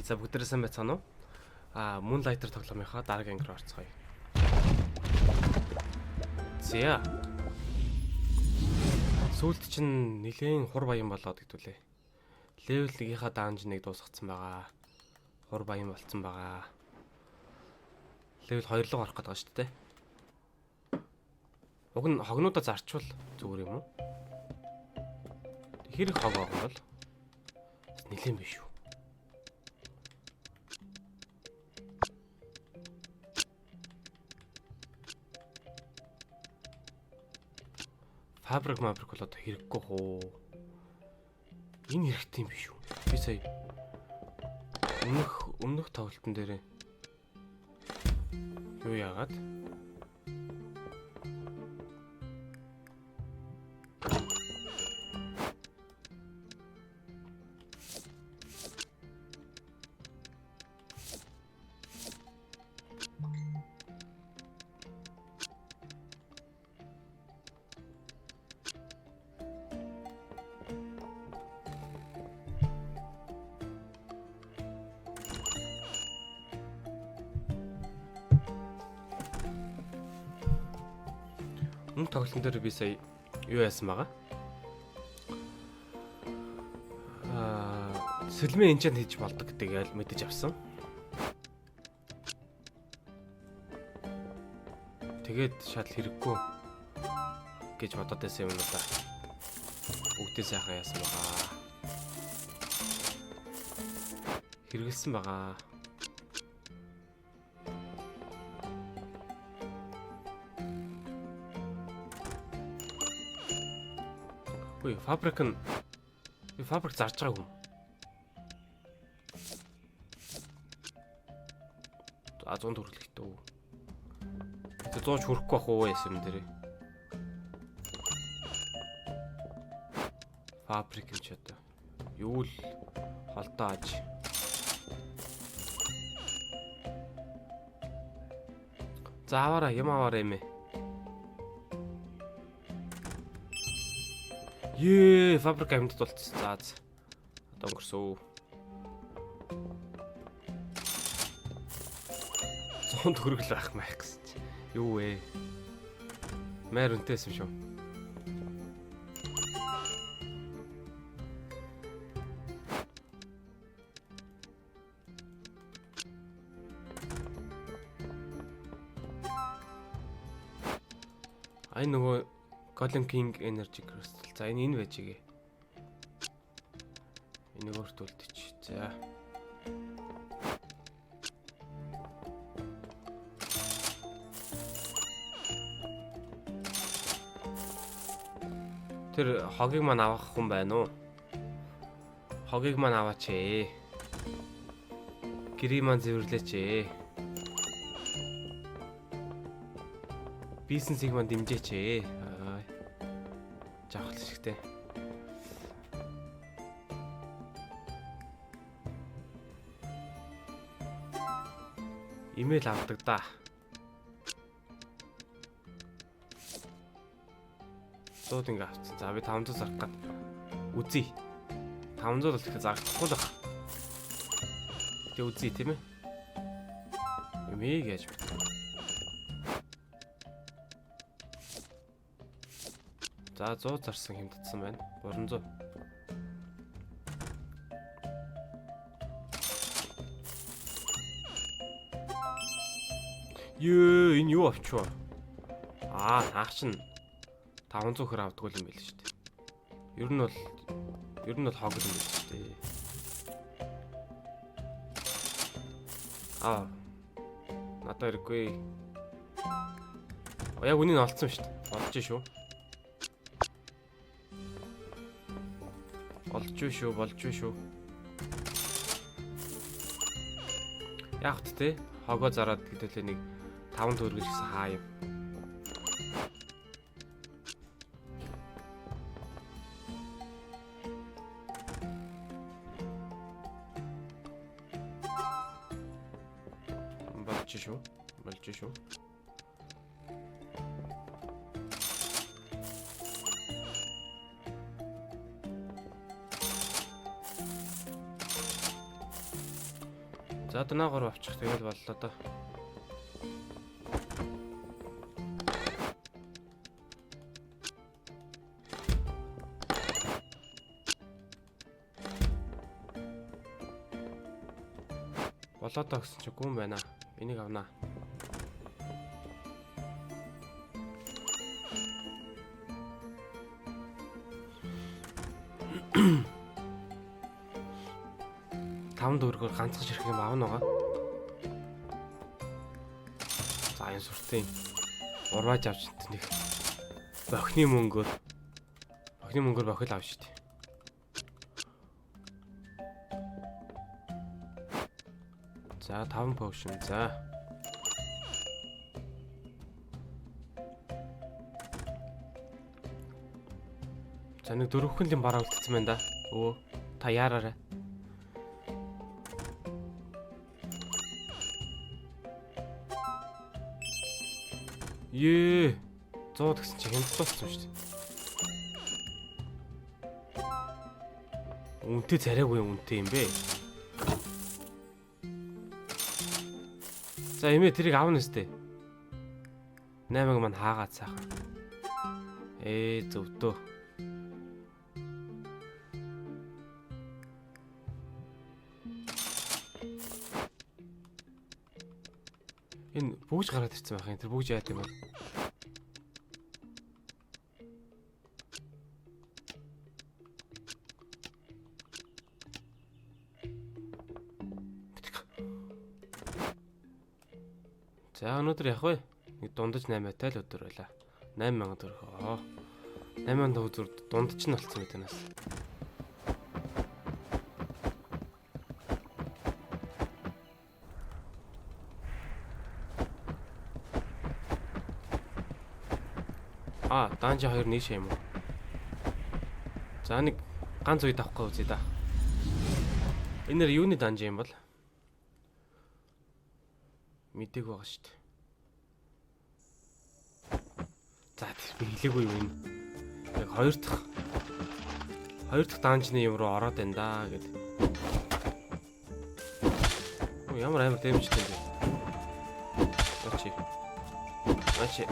За, бүгдээрээ сайн байцгаана уу? Moonlighter тоглоомынхаа дараагийн анги руу орцгоё. За. Сүүлд чинь нилээн хур баян болоод гэдүүлээ. Level 1-ийнхаа dungeon-ыг дуусгацсан байгаа. Хур баян болцсон байгаа. Level 2 руу орох гэдэг байгаа шүү дээ. Уг нь хогнуудаа зарчвал зүгээр юм уу? Хэрэг хог байгаа бол бас нилээн биш үү? Фабрик мабрик бол одоо хэрэггүй хуу. Энэ хэрэгтэй юм биш үү? Би сая өмнөх тоглолтын дээр юу яагаад өмнөх тоглолтын дээр би сая юу яасан байгаа? Сэлмэн enchant хийж болдог гэдгийг аль мэдэж авсан. Тэгээд шал хэрэггүй гэж бодоод байсан юм уу та. Бүгдээ сайхан яасан байгаа. Хэрэгэлсэн байгаа. Үгүй, фабрик нь би фабрик зарж байгаагүй юм. А, 100 төгрөг үү. Тэг 100 ч хүрэхгүй бах уу яасан юм дээрээ. Фабрик юм чи одоо. Юу л холдоо аж. За, аваараа, юм аваараа юм ээ. Ее, фабрик амьдд болцсон. За за. Одоо өнгөрсөө. 100 төгрөг л байх маяг гэсэн чи. Юу вэ? Маар үнэтэйсэн шүү. Ай, нөгөө Golem King Energy Crystal. За, энэ байж гээ. Энийг өөртөө үлдээч. За. Тэр хогийг маань авах хүн байна уу? Хогийг маань аваач ээ. Гэрийг маань зэвэрлээч ээ. Бизнесийг маань дэмжээч ээ. Аа. Жавхал шигтэй. Имэйл авдаг да. 100 ингээ авцсан. За, би 500 зарах гад үзье. 500 бол тэгэхээр зарагдахгүй л баг. Тэг үзье, тийм ээ. Юмыг яаж мэт. За, 100 зарсан хэмтдсэн байна. 300. Ее, энэ юу авчваа? Аа, наах чинь 500 хөр авдаггүй юм байл шүү дээ. Ер нь бол хог юм байл шүү дээ. Аа. Надад хэрэггүй. Яг үнийг олцсон шүү дээ. Олж шүү. Олж шүү, болж шүү. Яг тэ хогоо зараад гэдэлээ нэг 5 төгрөг гэсэн хаа юм. Болж шүү. Болж шүү. За, одоо наа гурав авчих, тэгэл боллоо доо. Болоо доо гэсэн чи гүн байна. Энийг авнаа. Таван дөрвөөр ганцхан ширхэг юм авна байгаа. За, энэ суртын урвааж авч нэг бохины мөнгөөр бохил авч штэ. За, 5 potion. За. За, нэг дөрвөн юм бараа үлдсэн байна да. Өө та яараарай. Ее 100 гэсэн чи хямдсан шүү дээ. Үнэтэй царайгүй үнэтэй юм бэ. За, эмээ, тэрийг авна өстэй. 8-ыг маань хаагаад сайхан. Зөвдөө. Энэ бүгж гараад ирсэн байх юм. Тэр бүгж яад юм бэ? За, өнөөдөр явах вэ? Нэг дундаж 8-тай л өдөр байлаа. 8000 төгрөг. 8000 төгрөг дундч нь болцсон гэдэг нас. А, dungeon 2 нийш юм уу? За, нэг ганц үе давхгүй үзье да. Энэ нэр юуны dungeon юм бол? Мэдээг байгаа шүү дээ. За, тэр би хэлээгүй юу энэ. Яг хоёр дахь dungeon ы юм руу ороод байна да гэд. Оо, ямар амар damage тэй юм бэ? Ачи. Ачи.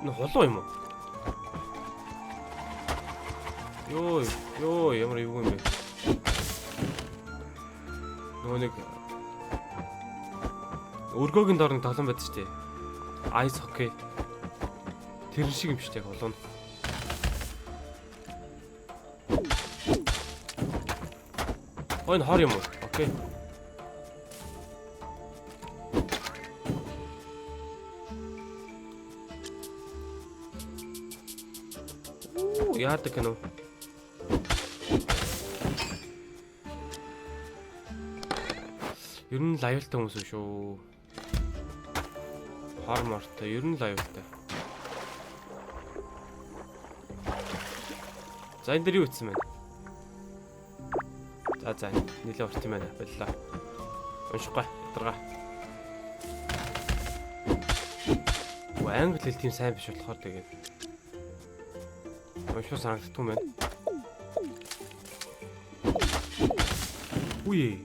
Энэ хулуу юм уу? Йоо, ёо, ямар эвгүй юм бэ? Нөгөө нэг өргөөгийн дор нэг тоглоом байдаг шүү дээ. Ice hockey. Тэр шиг юм шүү дээ хулуу нь. Ой, энэ хор юм уу? Okay. Уу, яадаг гэнэ? Ер нь л аюултай хүмүүс юм шүү. Хор мортой, ер нь л аюултай. За, энэ дээр юу утсан бэ? За, нэлээ урт юм байна. Боллоо. Уншихгүй. Ядаргаа. Өө, англи хэл тийм сайн биш болохоор тэгээд уншуу санагддгүй юм байна. Үе.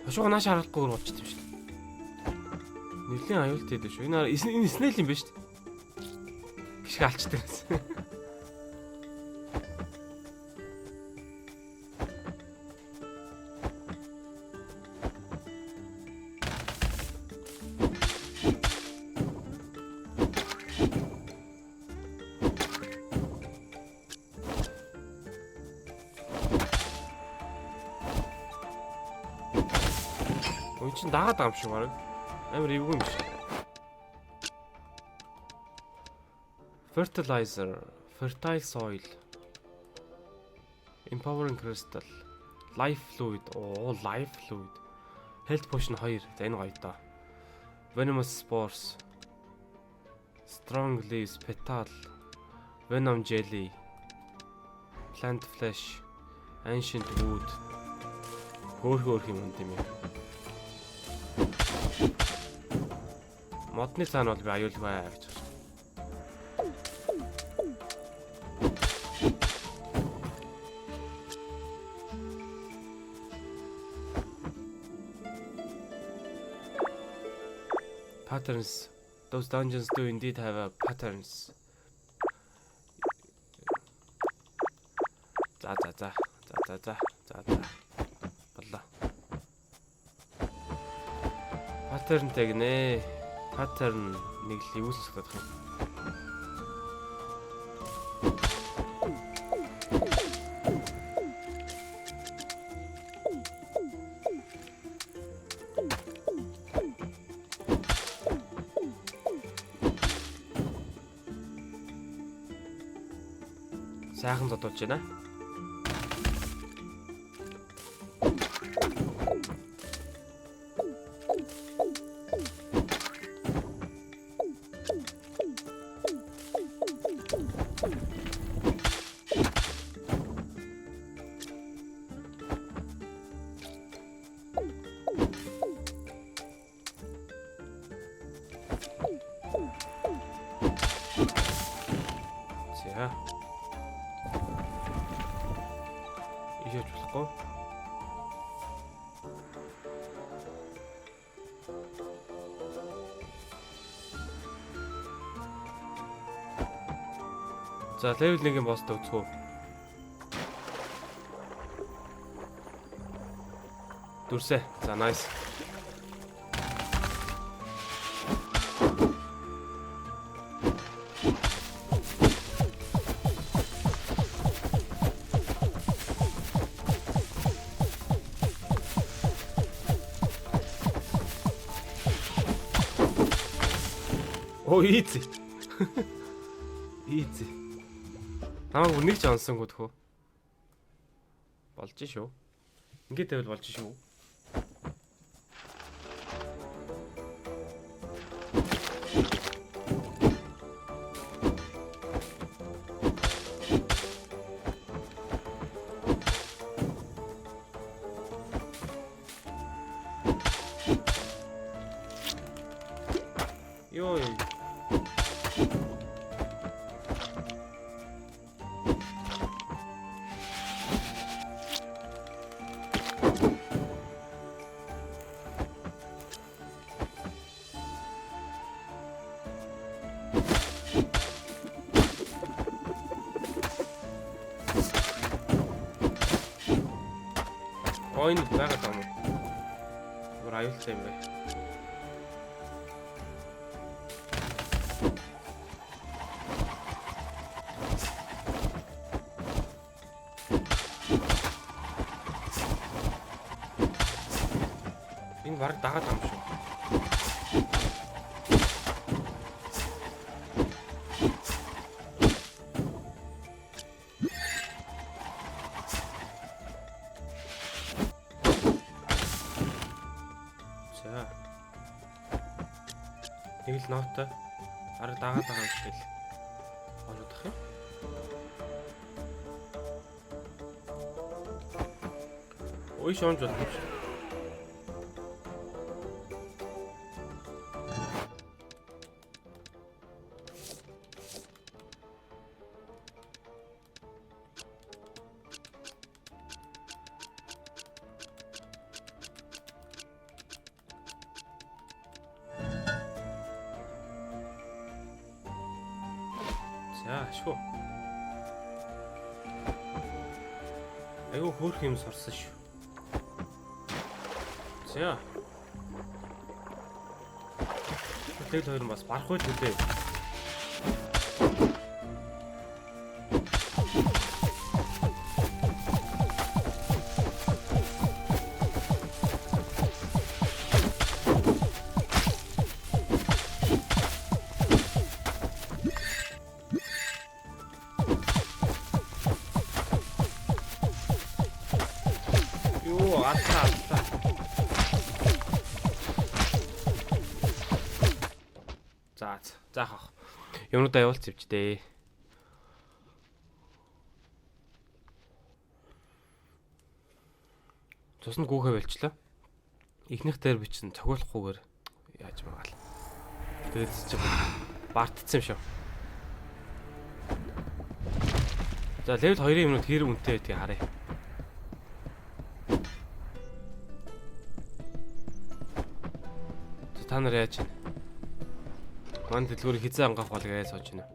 Ташууга нааш харагдахгүйгээр болчихсон юм шүү дээ. Нэлийн аюултай дээ шүү. Энэ snail юм байна шүү дээ. Гიშг алчдаг гэсэн. Өн чин дагаад байгаа юм шиг баг. Амар эвгүй юм шиг. Fertilizer, fertile soil. Empowering crystal, life fluid, оо, life fluid. Health potion 2. За, энэ гоё доо. Venomous spores. Strong leaves, petal, venom jelly, plant flesh, ancient wood. Хөөх хөөх юм юм. Модны цаана бол би аюулгүй гэж байна. Patterns. Those dungeons do indeed have a patterns. За за за. За за за. За за. Боллоо. Pattern тэй гинэ. Pattern нэг л юу сонсогдох юм. Сайхан зодуулж байна. За. Ийш явж болохгүй. За, level 1-ийн boss той үзэх үү? Дүрсээ. За, nice. Оо, easy. Easy. Намайг бүр нэг ч онсонгүй тхөө. Болж шүү. Ингээд тавил болж шүү. Йой. Ой, энэ байгаад байгаа юм уу? Бүр аюултай юм байна. Энэ баг дагаад байгаа юм шүү. За. Нэг л нотой. Бараг дагаад байгаа юм шиг л орох юм. Ой, шонж болох юм шиг. За, ашгүй. Айгүй хөөрх юм сурсан шүү. За. Тэгэл хоёр нь бас барахгүй л үлээ. Юу, аллаа аллаа. За заах ах. Юмнуудаа явуулц ивчдээ. Цуснд гүүхэ болчлоо. Эхнийх дээр бичсэн цохиулахгүйгээр яаж байгаа л. Тэгээд чи бартцсан юм шүү. За, level 2-ын юмнууд хэр үнэтэй байдгийг харъя. За, та нар яаж байна? Манай дэлгүүрийг хизээ ангаах бол гэж сууж байна.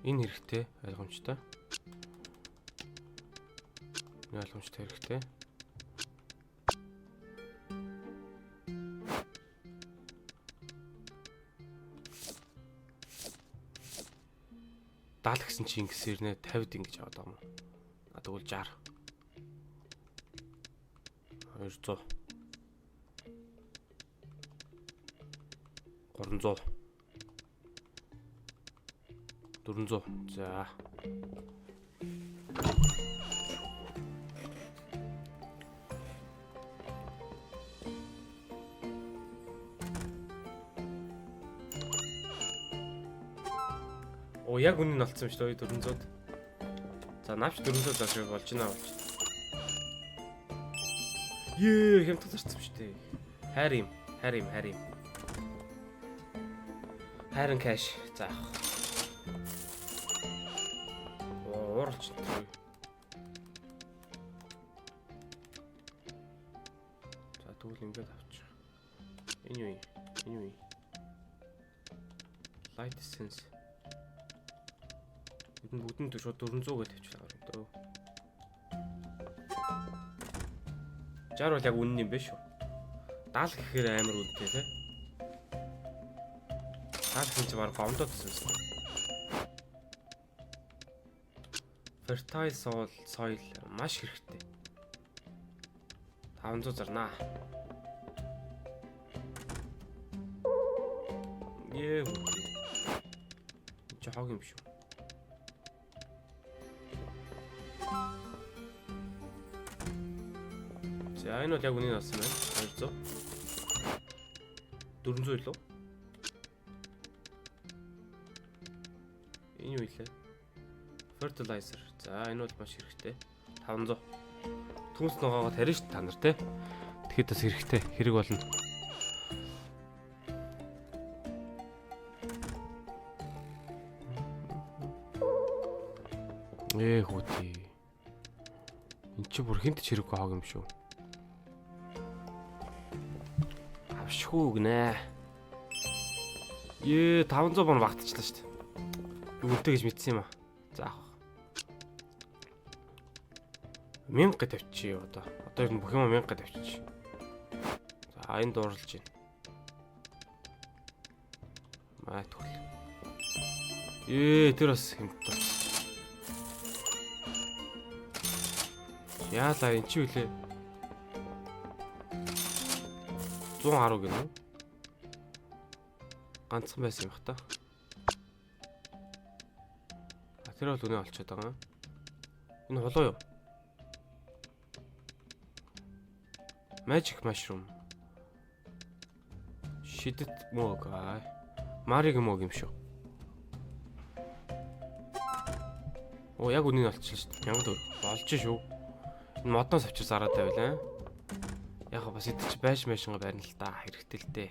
Энэ хэрэгтэй, ойлгомжтой. Энэ ойлгомжтой, хэрэгтэй. 70 гэсэн чи ингэсээр нэ 50-д ингэж аваад байгаа юм уу? А, тэгвэл 60. 200. 300. 400. За. Оо, яг үнэ нь олцсон юм шүү дээ, 400-д. За, навч 400 заршиг болж байна, болж. Ее, хямдхан зарцсан шүү дээ. Хайр юм, хайр юм, хайр юм. Хайрын cash. За, авах. Оо, ууралч тэр. За, тэгвэл ингээд авчих. Энэ юу юм? Энэ юу юм? Light essence. Бид бүгдэнд шууд 400 гэж тавьчихлаа юм дөө. 60 бол яг үнэн юм биш үү? 70 гэхээр амар үнэтэй, те. 70 гэсэн чи баг гомдоод байсан юм. Fertile soil маш хэрэгтэй. 500 зарнаа. Ээ, хөөх. Чи хог юм шүү. За, энэ бол яг үнийг олсон байна. 200. 400 илүү. Энэ юу илээ? Fertilizer. За, энэ бол маш хэрэгтэй. 500. Төмс ногоогоо тарина шүү та нар, те. Тэгэхэд бас хэрэгтэй. Хэрэг болно. Ээ, хүүти. Энд чи бүр хинт ч хэрэггүй хог юм шүү. Авшгүй гинэ. Ее, 500 бон багтчихлаа шүү дээ. Үнэтэй гэж мэдсэн юм а. За, авах. 1000 гэ тавьчих одоо. Одоо ер нь бүх юм 1000 гэ тавьчих. За, энэ дуурлаж байна. Маа, тэгвэл. Ээ, тэр бас хэмтээ. Яалаа, эн чи үлээ. 110 гэнэ үү? Ганцхан байсан юм бах та. А, тэр бол үнэ олцоод байгаа юм. Энэ хулуу юу? Magic mushroom. Шидэт мөг аа. Мариг мөг юм шүү. Оо, яг үнийг олчихлаа шүү дээ. 1000 төгрөг. Болж шүү. Энэ модноос авчир зараад байвал аа. Яг бас идэж байш байшингаа барина л да. Хэрэгтэй л дээ.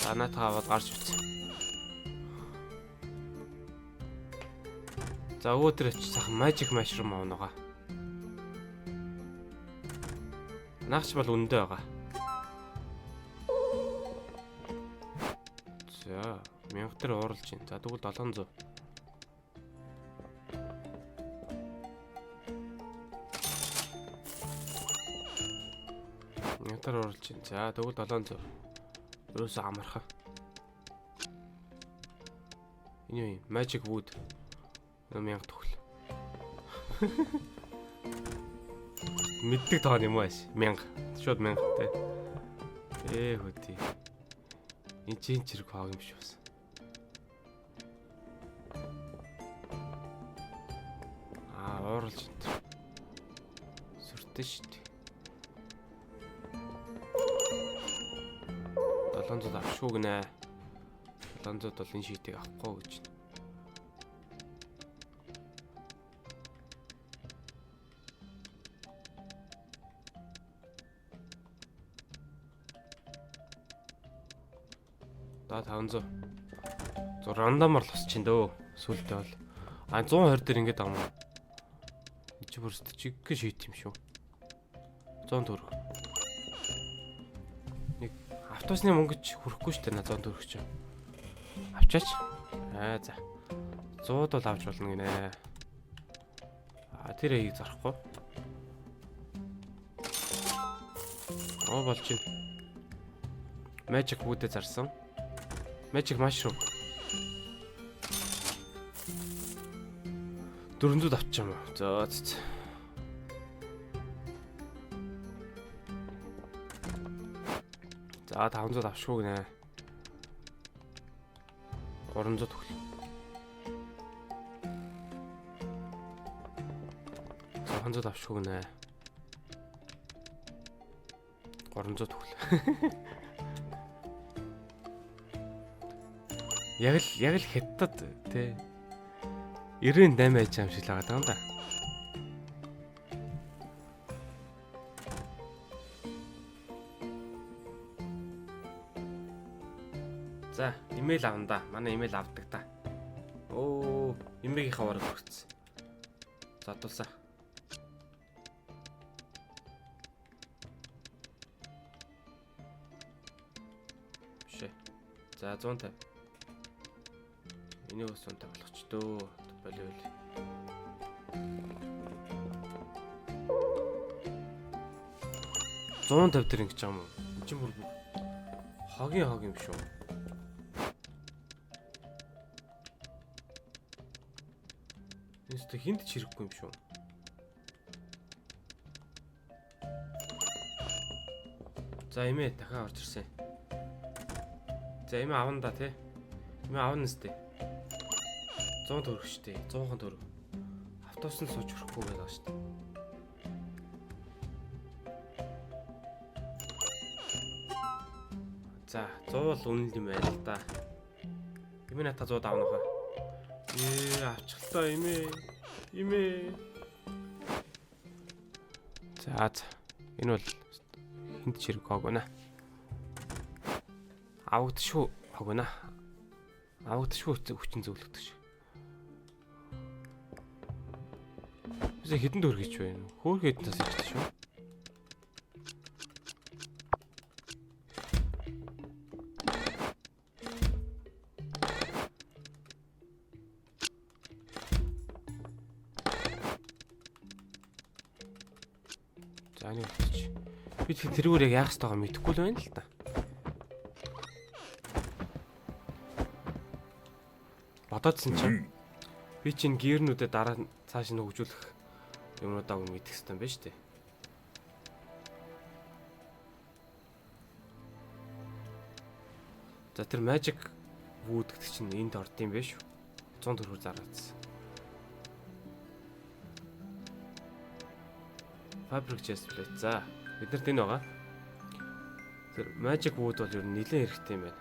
За, наатаа аваад гарч үтсэн. За, өвөө тэр очиж сайхан magic mushroom авнагаа. Наагч бол өндөө байгаа. За, 1000 дээр ууралж байна. За, тэгвэл 700. 1000 дээр ууралж байна. За, тэгвэл 700. Ерөөсөө амархан. Энэ юу юм? Magic wood. 1000 төгөл. Мэддэг тоон юм уу ааш? 1000. Шууд 1000 те. Хөти. Энд чинь чирэг хог юм шиг бас. Аа, ууралж энэ. Сүртэй шүү дээ. 700 авшгүй гинэ. 700 бол энэ шийтийг авахгүй гэж. Да 500. Зур рандомор л босч ин дөө. Сүултээ бол. А 120 дээр ингэж байгаа юм уу? Энд чи бүр чиггэн шийт юм шүү. 100 төгрөг. Нэг автобусны мөнгө ч хүрэхгүй шүү дээ на 100 төгрөг чи. Авчаач. Аа за. 100-д бол авч болно гинэ. А тэр эйг зарахгүй. Оо болж байна. Magic wood-ээ зарсан. Magic mushroom. 400 авчих юм уу? За за. За 500 авшгүй гинэ. 300 төгөл. 600 авшгүй гинэ. 300 төгөл. Яг л хятад тий 98 байж юм шиг л байгаа юм да. За, имэйл авна да. Манай имэйл авдаг та. Оо, имээгийнхаа бараг хүрсэн. Зодулсаа. Биш ээ. За 150. Энийг бас 150 болгоч дөө. Боли боли. 150 дээр ингэж байгаа юм уу? Энд чинь бүр хогийн хог юм шүү. Энэс тэ хинт ч хэрэггүй юм шүү. За эмээ дахиад орж ирсэн. За эмээ авна да тий. Эмээ авна нэстэ. 100 төгрөг штэ. 100 төгрөг. Автобусанд сууж өрөхгүй байгаа штэ. За 100 л үнэн юм байна л да. Эмээ натаа 100 авна хаа. Авчихлаа эмээ. Эмээ. За за. Энэ бол хинт ч хэрэг хог байна. Авагдшгүй хог байна. Авагдшгүй хүчин зөвлөгдөж. Бисээ хэдэн төгрөг хийж байна? Хөөх хэдэн тас хийж шүү. За нэг үлдчих. Би тэгэхээр тэрүүр яг яах ёстойгоо мэдэхгүй л байна л та. Бодоодсэн чинь би чинь гэрнүүдэд дараа цааш нь хөгжүүлэх юмнуудаа үн мэдэх хэрэгтэй юм байна шүү дээ. За тэр Magic Wood гэдэг чинь энд орд юм байна шүү. 100 төгрөгөөр зараадсан. Fabric chest plate. За биднэрт энэ байгаа. Тэр Magic Wood бол ер нь нэлээд хэрэгтэй юм байна.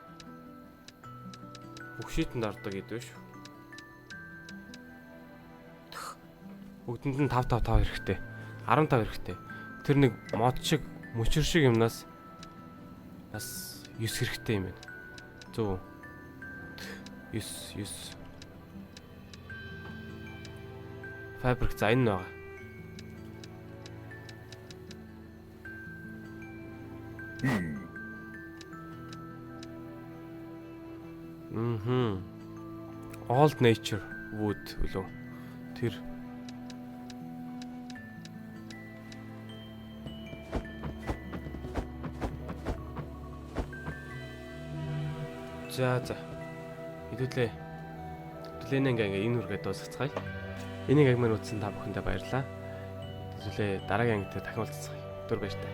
Бүх шийтэнд ордог гэдэг шүү. Бүгдэнд нь 5 5 5 хэрэгтэй. 15 хэрэгтэй. Тэр нэг мод шиг, мөчөр шиг юмнаас бас 9 хэрэгтэй юм байна. Зөв үү? 9 9. Fabric за энэ байгаа. Old Nature Wood үлээ. Тэр За за. Хэдүүлээ. Хэдүүлээ ингээ энэ үргээ дуусгацгаая. Энийг агмаар үзсэн та бүхэндээ баярлалаа. Хэдүүлээ дараагийн анги дээр дахин уулзацгаая. Түр баяртай.